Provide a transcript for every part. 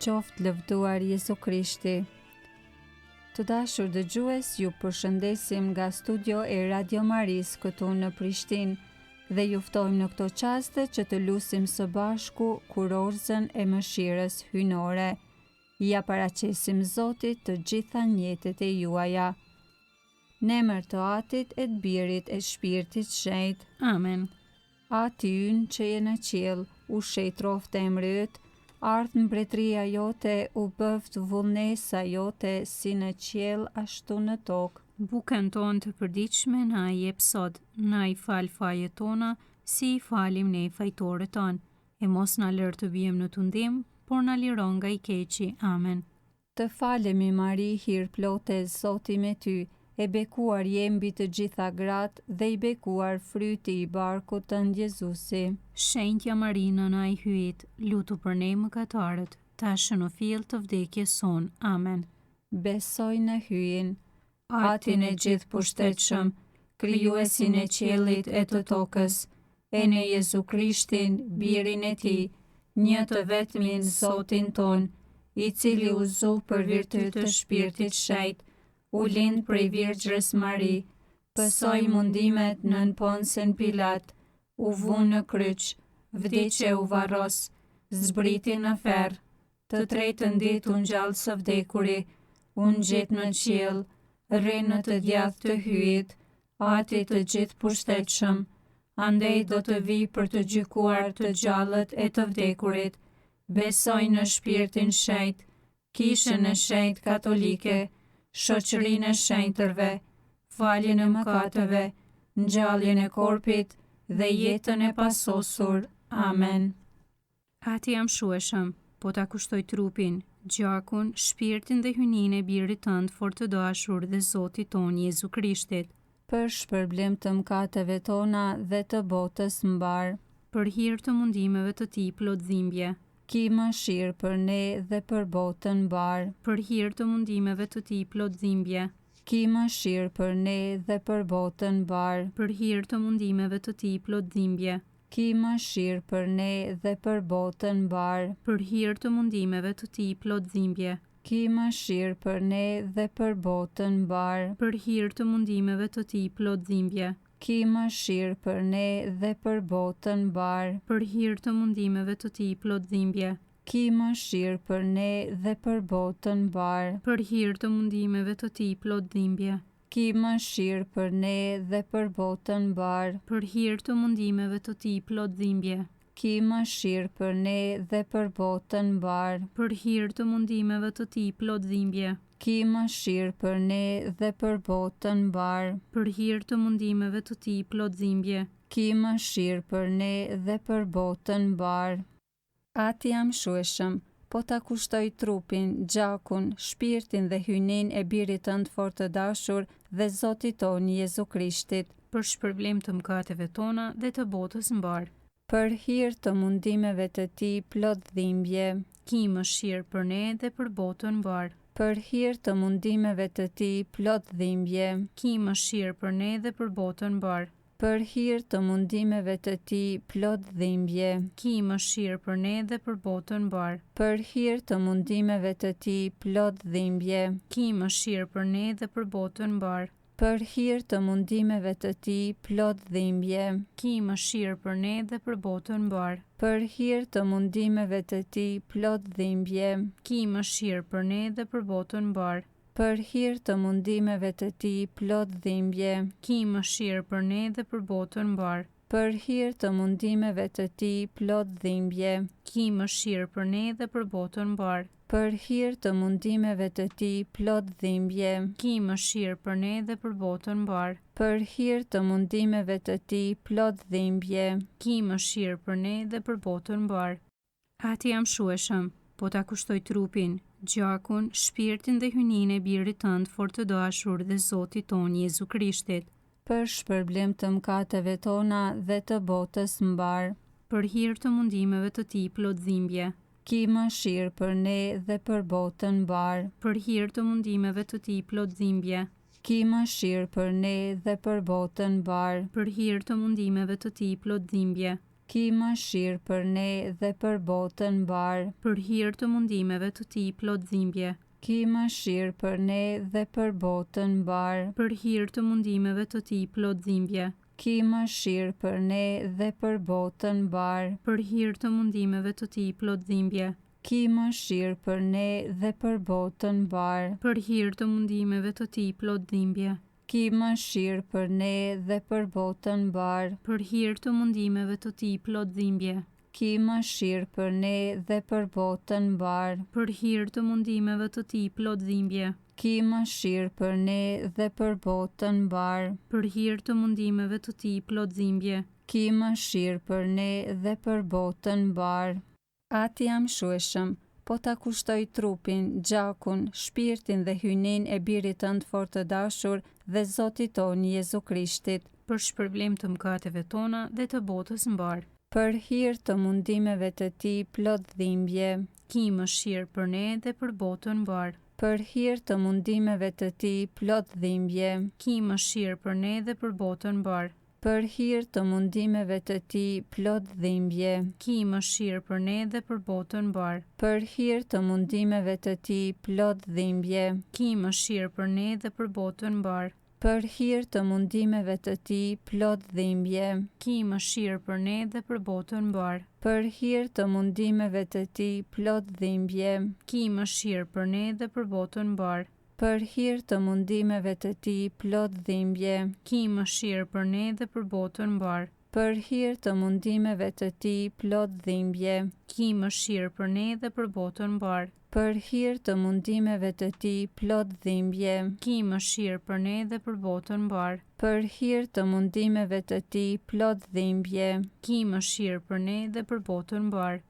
Qoftë lëvduar Jezu Krishti. Të dashur dëgjues, ju përshëndesim nga studio e Radio Marisë këtu në Prishtinë dhe ju ftojmë në këto çaste që të lusim së bashku kurorëzën e mëshirës hyjnore. Ia paraqesim Zotit të gjitha njetet e juaja. Në emër të Atit e të Birit e Shpirtit Shenjt. Amen. Ati ynë që je në qiell, u shenjtroftë emri yt, ardhtë mbretëria jote, u bëftë vullnesa jote si në qiell ashtu në tokë. Bukën tonë të përditshme na e jep sot, na i fal fajet tona, si i falim ne fajtorët tanë, e mos na lër të biem në tundim, por na liro nga i keqi. Amen. Të falemi Mari hirplote Zoti me ty, e bekuar je mbi të gjitha gratë dhe i bekuar fryti i barkut tënd Jezusi. Shenjtja Mari Nëna e Hyjit, lutu për ne mëkatarët, tash e në fill të vdekjes sonë. Amen. Besoj në Hyjin, Atin e gjithëpushtetshëm, Krijuesin e qiellit e të tokës, e në Jezu Krishtin, Birin e Tij, një të vetmin Zotin tonë, i cili u zu për virtyt të Shpirtit Shenjt, u lind prej Virgjrës Mari, pësoi mundimet nën Poncin Pilat, u vu në kryq, vdiq e u varros, zbriti në ferr, Të tretën ditë u ngjall së vdekuri, u ngjit në qiell, rri në të djathtë të Hyjit, Atit të gjithëpushtetshëm. Andej do të vijë për të gjykuar të gjallët e të vdekurit. Besoj në Shpirtin Shenjt, Kishën e Shenjtë Katolike, Shoqërinë e Shenjtërve, faljen e mëkateve, ngjalljen e korpit dhe jetën e pasosur. Amen. Ati i amshueshëm, po ta kushtoj trupin, gjakun, shpirtin dhe hyjninë e Birit tënd fort të dashur dhe Zotit tonë Jezu Krishtit. Për shpërblim të mëkateve tona dhe të botës mbarë. Për hir të mundimeve të tij plot dhimbje. Ki mëshirë për ne dhe për botën mbarë. Për hir të mundimeve të tij plot dhimbje. Ki mëshirë për ne dhe për botën mbarë. Për hir të mundimeve të tij plot dhimbje. Ki mëshirë për ne dhe për botën mbarë. Për hir të mundimeve të tij plot dhimbje. Ki mëshirë për ne dhe për botën mbarë. Për hir të mundimeve të tij plot dhimbje. Ki mëshirë për ne dhe për botën mbarë. Për hir të mundimeve të tij plot dhimbje. Ki mëshirë për ne dhe për botën mbarë. Për hir të mundimeve të tij plot dhimbje. Ki mëshirë për ne dhe për botën mbarë. Për hir të mundimeve të tij plot dhimbje. Ki mëshirë për ne dhe për botën mbarë. Për hir të mundimeve të tij plot dhimbje. Ki mëshirë për ne dhe për botën mbarë. Për hir të mundimeve të tij plot dhimbje. Ki mëshirë për ne dhe për botën mbarë. Ati i amshueshëm, po ta kushtoj trupin, gjakun, shpirtin dhe hyjninë e Birit tënd fort të dashur dhe Zotit tonë Jezu Krishtit. Për shpërblim të mëkateve tona dhe të botës mbarë. Për hir të mundimeve të tij plot dhimbje. Ki mëshirë për ne dhe për botën mbarë. Për hir të mundimeve të tij plot dhimbje. Ki mëshirë për ne dhe për botën mbarë. Për hir të mundimeve të tij plot dhimbje. Ki mëshirë për ne dhe për botën mbarë. Për hir të mundimeve të tij plot dhimbje. Ki mëshirë për ne dhe për botën mbarë. Për hir të mundimeve të tij plot dhimbje. Ki mëshirë për ne dhe për botën mbarë. Për hir të mundimeve të tij plot dhimbje. Ki mëshirë për ne dhe për botën mbarë. Për hir të mundimeve të tij plot dhimbje. Ki mëshirë për ne dhe për botën mbarë. Për hir të mundimeve të tij plot dhimbje. Ki mëshirë për ne dhe për botën mbarë. Për hir të mundimeve të tij plot dhimbje. Ki mëshirë për ne dhe për botën mbarë. Për hir të mundimeve të tij plot dhimbje. Ki mëshirë për ne dhe për botën mbarë. Ati i amshueshëm, po ta kushtoj trupin, gjakun, shpirtin dhe hyjninë e Birit tënd fort të dashur dhe Zotit tonë Jezu Krishtit. Për shpërblim të mëkateve tona dhe të botës mbarë. Për hir të mundimeve të tij plot dhimbje. Ki mëshirë për ne dhe për botën mbarë. Për hir të mundimeve të tij plot dhimbje. Ki mëshirë për ne dhe për botën mbarë. Për hir të mundimeve të tij plot dhimbje. Ki mëshirë për ne dhe për botën mbarë. Për hir të mundimeve të tij plot dhimbje. Ki mëshirë për ne dhe për botën mbarë. Për hir të mundimeve të tij plot dhimbje. Ki mëshirë për ne dhe për botën mbarë. Për hir të mundimeve të tij plot dhimbje. Ki mëshirë për ne dhe për botën mbarë. Për hir të mundimeve të tij plot dhimbje. Ki mëshirë për ne dhe për botën mbarë. Për hir të mundimeve të tij plot dhimbje. Ki mëshirë për ne dhe për botën mbarë. Për hir të mundimeve të tij plot dhimbje. Ki mëshirë për ne dhe për botën mbarë. Për hir të mundimeve të tij plot dhimbje. Ki mëshirë për ne dhe për botën mbarë. Ati i amshueshëm, po ta kushtoj trupin, gjakun, shpirtin dhe hyjninë e Birit tënd fort të dashur dhe Zotit tonë Jezu Krishtit. Për shpërblim të mëkateve tona dhe të botës mbarë. Për hir të mundimeve të tij plot dhimbje. Ki mëshirë për ne dhe për botën mbarë. Për hir të mundimeve të tij plot dhimbje. Ki mëshirë për ne dhe për botën mbarë. Për hir të mundimeve të tij plot dhimbje. Ki mëshirë për ne dhe për botën mbarë. Për hir të mundimeve të tij plot dhimbje. Ki mëshirë për ne dhe për botën mbarë. Për hir të mundimeve të tij plot dhimbje. Ki mëshirë për ne dhe për botën mbarë. Për hir të mundimeve të tij plot dhimbje. Ki mëshirë për ne dhe për botën mbarë. Për hir të mundimeve të tij plot dhimbje. Ki mëshirë për ne dhe për botën mbarë. Për hir të mundimeve të tij plot dhimbje. Ki mëshirë për ne dhe për botën mbarë. Për hir të mundimeve të tij plot dhimbje. Ki mëshirë për ne dhe për botën mbarë. Për hir të mundimeve të tij plot dhimbje. Ki mëshirë për ne dhe për botën mbarë.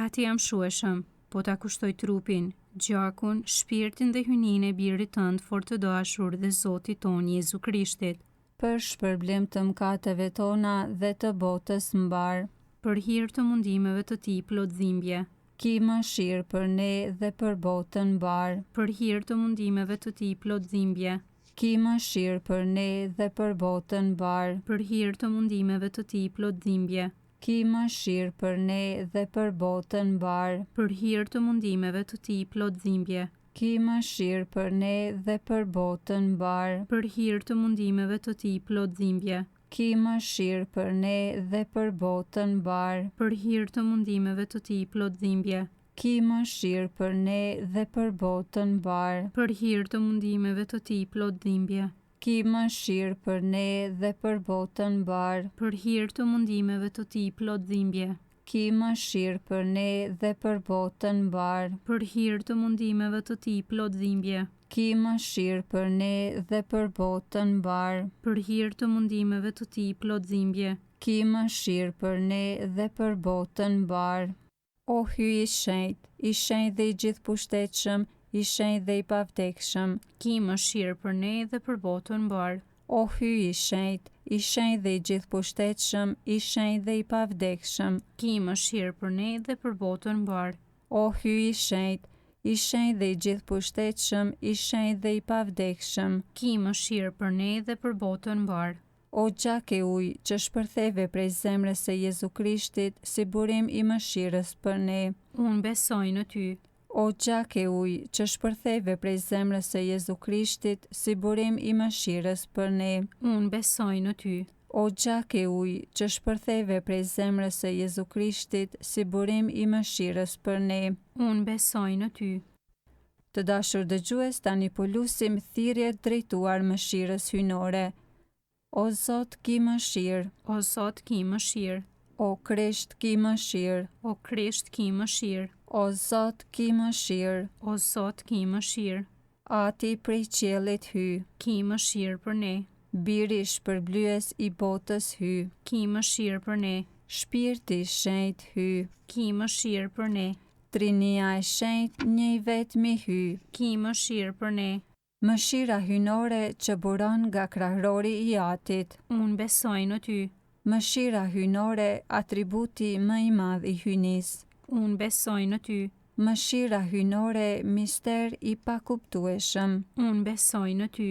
Ati i amshueshëm, po ta kushtoj trupin, gjakun, shpirtin dhe hyjninë e Birit tënd fort të dashur dhe Zotit tonë Jezu Krishtit. Për shpërblim të mëkateve tona dhe të botës mbarë. Për hir të mundimeve të tij plot dhimbje. Ki mëshirë për ne dhe për botën mbarë. Për hir të mundimeve të tij plot dhimbje. Ki mëshirë për ne dhe për botën mbarë. Për hir të mundimeve të tij plot dhimbje. Ki mëshirë për ne dhe për botën mbarë. Për hir të mundimeve të tij plot dhimbje. Ki mëshirë për ne dhe për botën mbarë. Për hir të mundimeve të tij plot dhimbje. Ki mëshirë për ne dhe për botën mbarë. Për hir të mundimeve të tij plot dhimbje. Ki mëshirë për ne dhe për botën mbarë. Për hir të mundimeve të tij plot dhimbje. Ki mëshirë për ne dhe për botën mbarë. Për hir të mundimeve të tij plot dhimbje. Ki mëshirë për ne dhe për botën mbarë. Për hir të mundimeve të tij plot dhimbje. Ki mëshirë për ne dhe për botën mbarë. Për hir të mundimeve të tij plot dhimbje. Ki mëshirë për ne dhe për botën mbarë. O Hyj i shenjtë, i shenjtë dhe i gjithëpushtetshëm, i shenjtë dhe i pavdekshëm. Ki mëshirë për ne dhe për botën mbarë. O Hyj i shenjtë, i shenjtë dhe i gjithëpushtetshëm, i shenjtë dhe i pavdekshëm. Ki mëshirë për ne dhe për botën mbarë. O Hyj i shenjtë, i shenjtë dhe i gjithëpushtetshëm, i shenjtë dhe i pavdekshëm. Ki mëshirë për ne dhe për botën mbarë. O gjak e ujë, që shpërtheve prej zemrës së Jezu Krishtit si burim i mëshirës për ne. Unë besoj në ty. O gjak e ujë, që shpërtheve prej zemrës së Jezu Krishtit si burim i mëshirës për ne. Unë besoj në ty. O gjak e ujë, që shpërtheve prej zemrës së Jezu Krishtit si burim i mëshirës për ne. Unë besoj në ty. Të dashur dëgjues, tani po lusim thirrjet drejtuar mëshirës hyjnore. O Zot, ki mëshirë. O Zot, ki mëshirë. O Krisht, ki mëshirë. O Krisht, ki mëshirë. O Zot, ki mëshirë. O Zot, ki mëshirë. Ati prej qiellit hy. Ki mëshirë për ne. Biri shpërblyes i botës hy. Ki mëshirë për ne. Shpirti i Shenjtë hy. Ki mëshirë për ne. Trinia e Shenjtë një i vetmi Hyj. Ki mëshirë për ne. Mëshira hyjnore që buron nga krahrori i Atit. Unë besoj në ty. Mëshira hyjnore atributi më i madh i hyjnisë. Unë besoj në ty. Mëshira hyjnore mister i pakuptueshëm. Unë besoj në ty.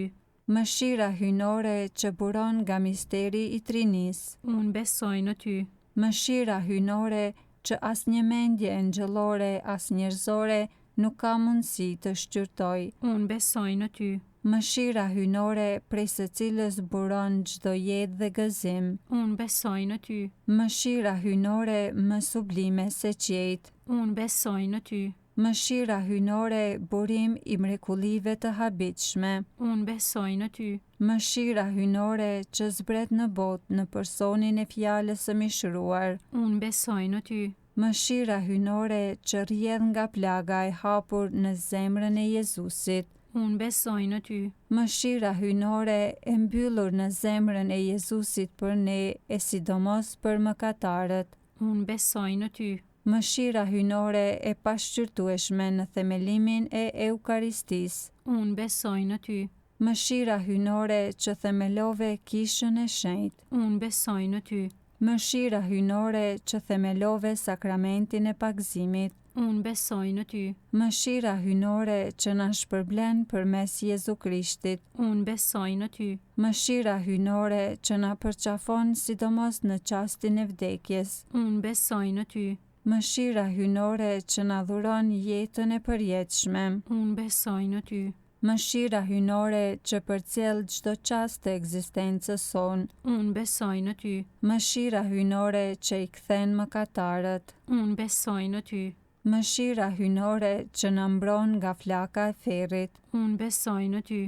Mëshira hyjnore që buron nga misteri i Trinisë. Unë besoj në ty. Mëshira hyjnore që asnjë mendje engjëllore as njerëzore nuk ka mundësi të shqyrtojë. Unë besoj në ty. Mëshira hyjnore prej së cilës buron çdo jetë dhe gëzim. Unë besoj në ty. Mëshira hyjnore më sublime se qiejt. Unë besoj në ty. Mëshira hyjnore burim i mrekullive të habitshme. Unë besoj në ty. Mëshira hyjnore që zbret në botë në personin e Fjalës së mishëruar. Unë besoj në ty. Mëshira hyjnore që rrjedh nga plaga e hapur në zemrën e Jezusit. Unë besoj në ty. Mëshira hyjnore e mbyllur në zemrën e Jezusit për ne e sidomos për mëkatarët. Unë besoj në ty. Mëshira hyjnore e pashqyrtueshme në themelimin e Eukaristisë. Unë besoj në ty. Mëshira hyjnore që themelove Kishën e Shenjtë. Unë besoj në ty. Mëshira hyjnore që themelove Sakramentin e Pagëzimit. Unë besoj në ty. Mëshira hyjnore që na shpërblen përmes Jezu Krishtit. Unë besoj në ty. Mëshira hyjnore që na përqafon sidomos në çastin e vdekjes. Unë besoj në ty. Mëshira hyjnore që na dhuron jetën e përjetshme. Unë besoj në ty. Mëshira hyjnore që përcjell çdo çast të ekzistencës sonë. Unë besoj në ty. Mëshira hyjnore që i kthen mëkatarët. Unë besoj në ty. Mëshira hyjnore që na mbron nga flaka e ferrit. Unë besoj në ty.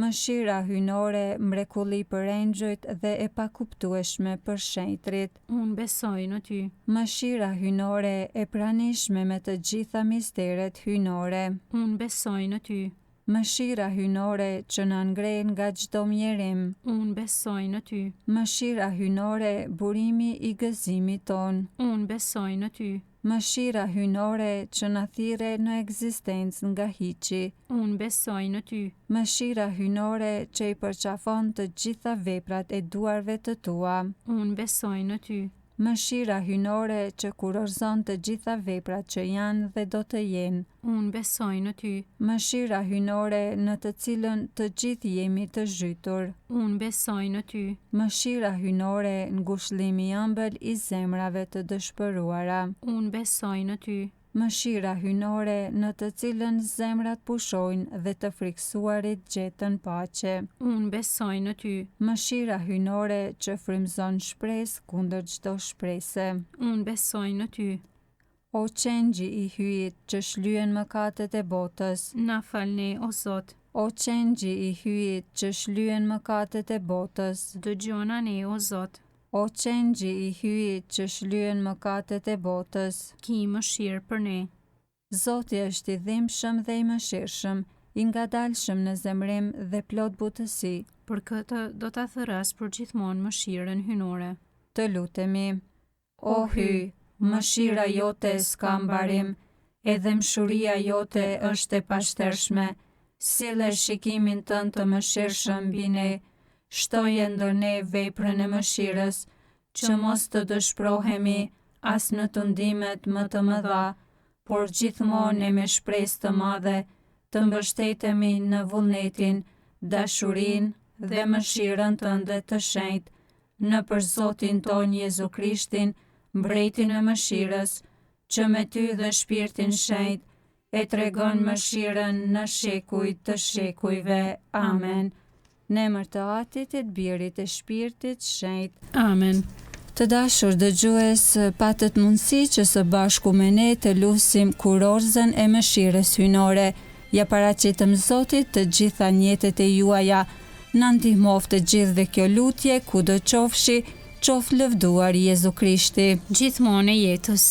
Mëshira hyjnore mrekulli për engjëjt dhe e pakuptueshme për shenjtërit. Unë besoj në ty. Mëshira hyjnore e pranishme me të gjitha misteret hyjnore. Unë besoj në ty. Mëshira hyjnore që na ngre nga çdo mjerim. Unë besoj në ty. Mëshira hyjnore burimi i gëzimit tonë. Unë besoj në ty. Mëshira hyjnore që na thirre në ekzistencë nga hiçi. Unë besoj në ty. Mëshira hyjnore që i përqafon të gjitha veprat e duarve të tua. Unë besoj në ty. Mëshira hyjnore që kurorëzon të gjitha veprat që janë dhe do të jenë. Unë besoj në ty. Mëshira hyjnore në të cilën të gjithë jemi të zhytur. Unë besoj në ty. Mëshira hyjnore ngushëllim i ëmbël i zemrave të dëshpëruara. Unë besoj në ty. Mëshira hyjnore në të cilën zemrat pushojnë dhe të frikësuarit gjetën paqe. Unë besoj në ty. Mëshira hyjnore që frymëzon shpresë kundër çdo shprese. Unë besoj në ty. O Qengji i Hyjit që shlyen mëkatet e botës. Na fal ne, o Zot. O Qengji i Hyjit që shlyen mëkatet e botës. Dëgjona ne, o Zot. O Qengji i Hyjit që shlyen mëkatet e botës. Ki mëshirë për ne. Zoti është i dhimbshëm dhe i mëshirshëm, i ngadalshëm në zemërim dhe plot butësi. Për këtë do ta thërras përgjithmonë mëshirën hyjnore. Të lutemi. O Hyj, mëshira jote s'ka mbarim, e dhembshuria jote është e pashtershme. Sille shikimin tënd të mëshirshëm mbi ne, shtoje ndër ne veprën e mëshirës, që mos të dëshpërohemi as në tundimet më të mëdha, por gjithmonë e me shpresë të madhe të mbështetemi në vullnetin, dashurinë dhe mëshirën tënde të shenjtë, nëpër Zotin tonë Jezu Krishtin, Mbretin e mëshirës, që me ty dhe Shpirtin Shenjt e tregon mëshirën në shekuj të shekujve. Amen. Në emër të Atit e të Birit e Shpirtit Shenjt. Amen. Të dashur dëgjues, patët mundësi që së bashku me ne të lusim kurorëzën e mëshirës hyjnore. Ia paraqitëm Zotit të gjitha nijetet e juaja. Na ndihmoftë të gjithëve kjo lutje, kudo qofshi, qoftë lëvduar Jezu Krishti. Gjithmonë e jetës.